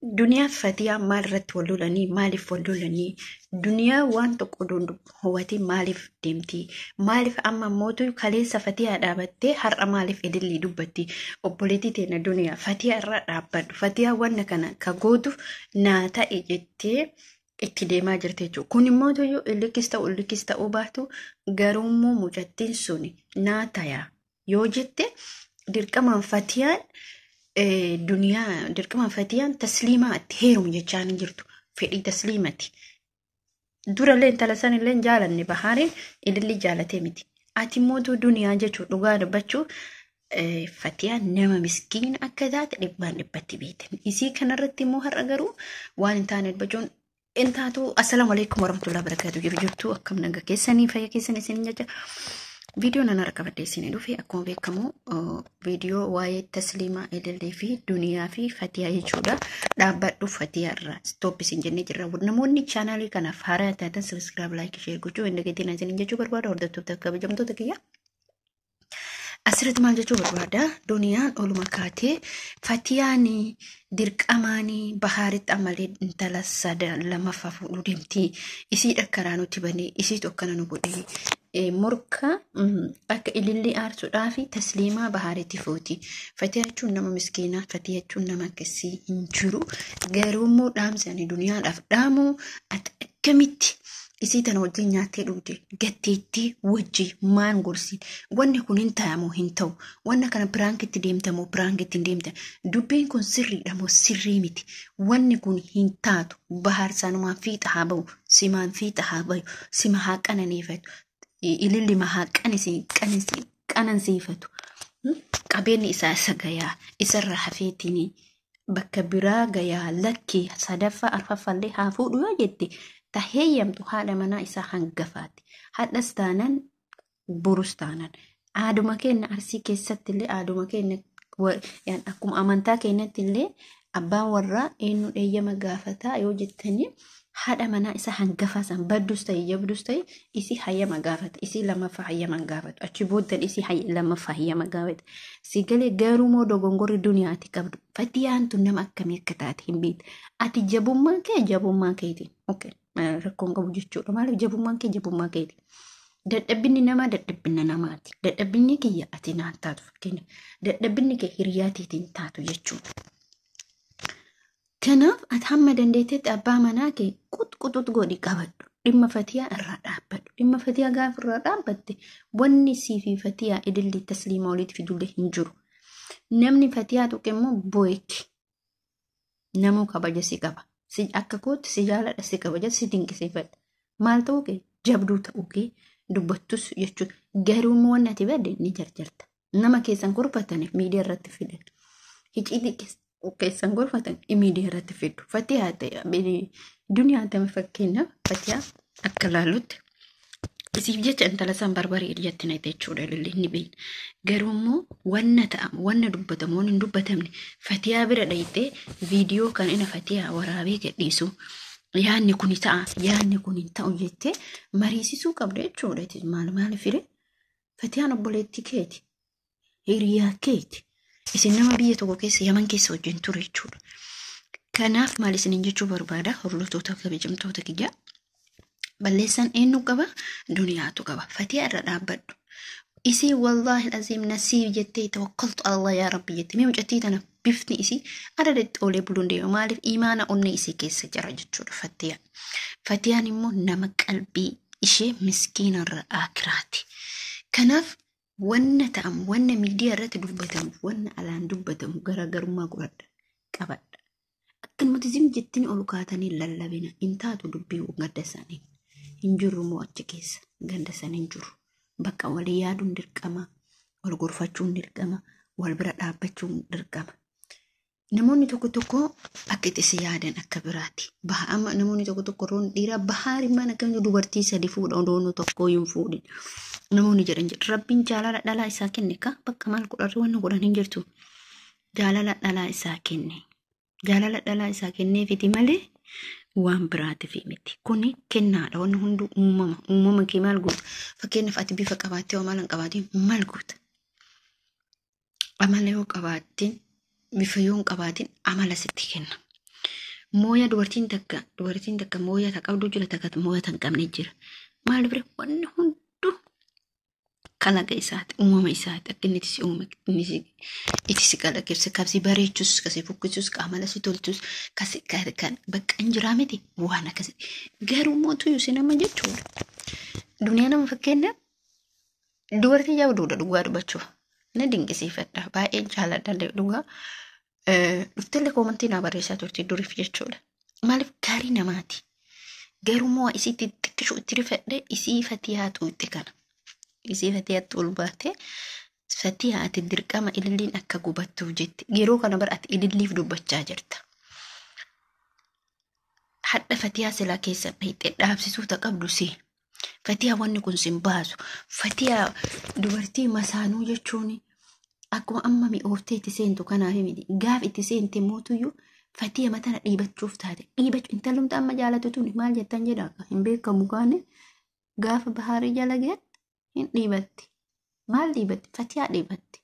Duniyaa Fatiyaa maal irratti wal lolanii, maaliif wal lolanii? Duniyaa waan tokko oduun hubatiin maaliif deemti? Maaliif amma mootu kaleessa Fatiyaa dhaabattee har'a maaliif ilillii dubbatti? Obboleettii teenya Duniyaa, Fatiyaa irra dhaabbadhu. Fatiyaa wanna kana ka gootuuf naa ta'e jettee itti deemaa jirti jechuudha. Kun immoo tuyyuu illikis ta'u illikis ta'uu baatu, garuu immoo mucattiin suni naa ta'a yoo jette dirqamaan Fatiyaan Duniyaa, dirqamaan Fatiyaan Tasliimaa itti heerumu jechaa hin jirtu. Fedhii Tasliimati. Durallee intala san illee jaalanne, Bahaariin ililli jaalatee miti. Ati immoo Duniyaa jechuun dhugaa dubbachuu Fatiyaan nama miskiina akka taate dhibbaan dhibbatti beektan. Isii kanarratti immoo har'a garuu waan hin taane dubbachuun hin taatu. Assalaamu alaikum warahmatullahi wabarakatuh. Jiru jirtu, akkam nagaa keessanii, fayya keessanii isin jecha. Viidiyoo nan harka qabadhee isin dhufe akkuma beekamu viidiyoo waa'ee Tasliimaa, Ilillee fi Duniyaa fi Fatiyaa jechuudha. Dhaabbadhu Fatiyaa irraa, stop isin jennee jirra. Namoonni chaanaalii kanaaf haaraa taatan subscribe, like, share gochuu hin dagatiin isin jechuu barbaada, hordoftoota kabajamtoota kiyya. Asirratti maal jechuu barbaada? Duniyaan oluma kaatee Fatiyaan dirqamaan Bahaaritti ammallee intala sada lamaffaa fuudhuu deemti. Isiidha karaa nuti banee, isiitu akkana nu godhee. Morka akka ilillii aarsuudhaa fi Tasliimaa Bahaaritti fuuti. Fatiyaa jechuun nama miskiinaa, Fatiyaa jechuun nama akkasii hin jiru. Garuu immoo dhaamsi ani Duniyaadhaaf dhaamu, ati akkamitti isii tana wajjin nyaattee dhugde gatteettii wajji maan gorsiin? Wanni kun hin ta'amoo hin ta'u? Wanna kana prankitti deemtamoo prankitti hin deemta? Dubbiin kun sirriidha moo sirrii miti? Wanni kun hin taatu. Bahaar sanumaan fiixa haa ba'u, simaan fiixa haa bayu, sima haa qananeeffatu, ilillima haa qanansiifatu. Qabeenyi isaa isa gayaa, isarra hafeetiin bakka biraa gayaa, lakkii sadaffaa arfaffallee haa fuudhu yoo jette, taheeyyamtu haadha manaa isaa hangafaati. Hadhas taanan borus taanan aaduma keenya Arsii keessatti illee, aaduma keenya, akkuma amantaa keenyatti illee, abbaan warraa eenyu eeyyama gaafataa yoo jettanii, haadha manaa isa hangafaa san, baddus ta'e jabdus ta'e, isii hayyama gaafata. Isii lammaffaa hayyama gaafatu, achi booddan isii lammaffaa hayyama gaafata. Si galee? Garuu moo dogongorri Duniyaati qabdu, Fatiyaan tun nama akkamii akka taate hin beektu. Ati jabummaan kee jabummaa keeti, okay, rakkoon qabu jechuudha. Maaliif jabummaan kee jabummaa keeti? Dadhabbinni namaa dadhabbina namaati. Dadhabbinni kiyya ati naan taatu, fakkeenya dadhabbinni kee hiriyaa teetiin taatu jechuudha. Kanaaf ati hamma dandeettetti abbaa manaa kee quxquxut godhi qabadhu. Dhimma Fatiyaa irraa dhaabbadhu. Dhimma Fatiyaa gaafa irraa dhaabbatte, wanni sii fi Fatiyaa, Ililli, Tasliimaa walitti fidullee hin jiru. Namni Fatiyaa tuqe immoo boo'eeki. Namuu kabaja si qaba. Si akka kootti si jaaladha, si kabaja, si dinqisiifadha. Maal ta'uu kee, jabduu ta'uu kee dubbattus jechuudha. Garuu immoo wanni ati badde ni jarjarta. Nama keessan gorfataniif miidiyaa irratti fidan. Hiciitii keessan gorfatan miidiyaa irratti fiddu. Fatiyaa ta'e Duniyaa ta'e, fakkeenyaaf Fatiyaa akka laallutti isiif jecha intala isaan barbaree ijatti na jechuudha, ilillee ni beekna. Garuu immoo wanna ta'amu, wanna dubbatamu, wanna hin dubbatamne Fatiyaa bira dhayitee viidiyoo kan ina Fatiyaa waraabee gadhiisu, yaadni kun ta'a, yaadni kun hin ta'u jettee mariisisuu qabda jechuudha. Maal maal fire? Fatiyaan obboleettii keeti. Hiriyaa keeti. Isin nama biyya tokko keessa, Yaman keessa wajjin ture jechuudha. Kanaaf maal isiniin jechuu barbaada, hordoftoota kabajamtoota kiyya? Balleessaan eenyu qaba? Duniyaatu qaba. Fatiyaa irra dhaabbadhu. Isii wallaahi aziim nasiib jettee tawakkaltu Allah yaa rabbi jettee, mee mucattii tana bifni isii adadatti oolee buluun deema. Maaliif? Imaana onnee isii keessa jira jechuudha Fatiyaan. Fatiyaan immoo nama qalbii ishee miskiinarra akiraati. Kanaaf wanna ta'amu, wanna miidiyaa irratti dubbatamu, wanna alaan dubbatamu garaagarummaa godhadha qabadha. Akkanumatti zim jettanii ol kaatanii lallabina hin taatu dubbii ganda isaanii. Hin jirru moo achi keessa ganda sana hin jiru. Bakka walii yaaduun dirqama, wal gorfachuun dirqama, wal bira dhaabbachuun dirqama. Namoonni tokko tokko akka itti si yaadan akka biraati. Baha amma namoonni tokko tokko roon dhiiraa Bahaarimmaan akkamitti dubartii sadi fuudha odoon tokko hin fuudhin? Namoonni jedhan jedhu, Rabbiin jaalala dhalaa isaa kenne ka bakka maal godhan, wanni godhan hin jirtu. Jaalala dhalaa isaa kenne. Jaalala dhalaa isaa kenneefiti malee waan biraatiif miti. Kuni kennaadha. Wanni hunduu uumama. Uumama kee maal goota? Fakkeenyaaf ati bifa qabaattee yoo maal hin qabaatin maal goota? Amala yoo qabaattin, bifa yoo hin qabaatin, amala sitti kenna. Mooyaa dubartiin takka mooyaa ta qabdu jira, takka mooyaa tan qabne jira. Maal bire wanni hunduu kalaqa isaati, uumama isaati, akka inni itti uume, inni itti si kalaqeesse, kasi bareechus, kasi fukkisus, qaamala si tolchus, kasi kan bakka hin jiraa miti waan akkasii. Garuu mootu si nama jechuudha. Duniyaa nama fakkeenyaaf dubartii jabduudha dhugaa dubbachuuf. Ni dinqisiifadha. Baay'ee jaalladha dhugaa. Dhuftillee koomantii naa barreessaa turte duriif jechuudha. Maaliif gaarii namaati. Garuu moo isiitti xiqqishuu itti rifadhe isii Fatiyaa xuuxxe kana. Isii Fatiyaatti ol baate Fatiyaa ati dirqama ililliin akka gubattuuf jette. Yeroo kana bara ati ililliif dubbachaa jirta. Hadha Fatiyaa silaa keessa dhayxee dhaabsisuu ta qabdu si. Fatiyaa wanni kun sin baasu. Fatiyaa dubartii masaanuu jechuun akkuma amma mi'ooftee itti seentu kanaaf miti. Gaaf itti seente mootuyyuu Fatiya matana dhiibachuuf taate. Dhiibachuu intalumta amma jaalatu tuni maal jettan jedha hin beekamu kaane gaafa bahaarii jala geette hin dhiibatti. Maal dhiibatti? Fatiyaa dhiibatti.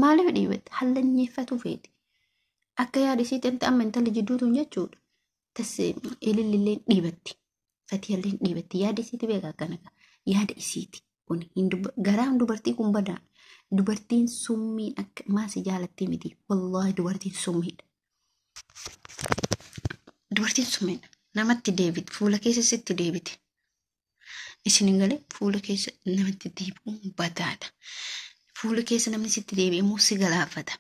Maaliif dhiibatti? Hallanyeeffatu feeti. Akka yaada isiitti inta amma intalli jidduutuun jechuudha. Tas ilillillee dhiibatti. Fatiyallee dhiibatti. Yaada isiiti beeka akkana. Yaada isiiti. Kun garaan dubartii kun badaa. Dubartiin summiin akka maasi jaalattee miti. Wallaahi dubartiin summiidha. Dubartiin summiidha. Namatti deebiti. Fuula keessa sitti deebiti. Isin galee fuula keessa namatti deebi'uun badaadha. Fuula keessa namni sitti deebi'e immoo si galaafata.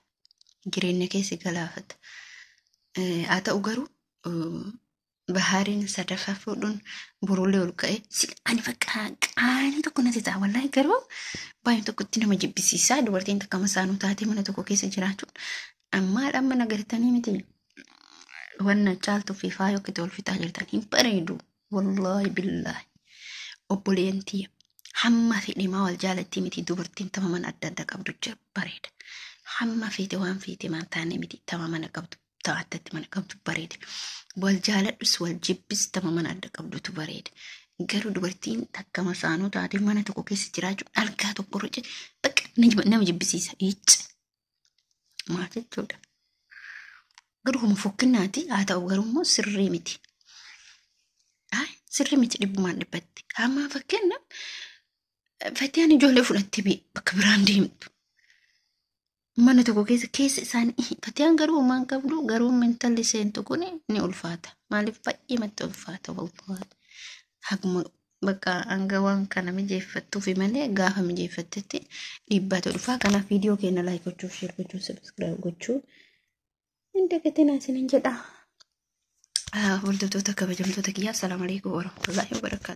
Jireenya keessa galaafata. Haa ta'u garuu bahaariin sadaffaa fuudhuun boroolee ol ka'ee ani bakka qaanii tokko natti ta'a. Wallaahi garuu baay'ee tokkotti nama jibbisiisa. Dubartiin takka masaanuu taatee mana tokko keessa jiraachuun ammaa amma nagartanii miti. Wanna caaltuu fi faayoo akkatti ol fixaa jirtan hin bareedu. Wallaahi billaahi. Obboleeyyan tiyya hamma fedhe maa wal jaalatti miti dubartiin tama mana adda addaa qabdu jira bareeda. Hamma feete waan feete maan taane miti tama mana qabdu ta'a addatti mana qabdu bareeda. Wal jaaladhus wal jibbis tama mana adda qabdutu bareeda. Garuu dubartiin takka masaanuu taate mana tokko keessa jiraachuun algaa tokko irra bakka nama jibbisiisa. Icci maal jechuudha. Garuu homa fokkinnaati haa ta'u garuu immoo sirrii miti. Sirrii miti dhibbumaan dhibbatti. Hamma fakkeenyaaf Fatiyaan ijoollee fudhattee bakka biraan deemtu. Mana tokko keessa isaanii Fatiyaan garuu homaan qabdu garuu intalli seentu kun ni ulfaata. Maaliif baay'ee matti ulfaata wallaahi. Haguma bakka hanga waan kana mijeeffattuufi malee gaafa mijeeffattetti dhiibbaatu dhufa. Kanaaf viidiyoo keenya like gochuu, share gochuu, subscribe gochuu hin dagatinaa isiniin jedha. Hordoftoota kabajamtoota kiyyaa, assalaamu alaikum warahmatullaahi wabarakaatu.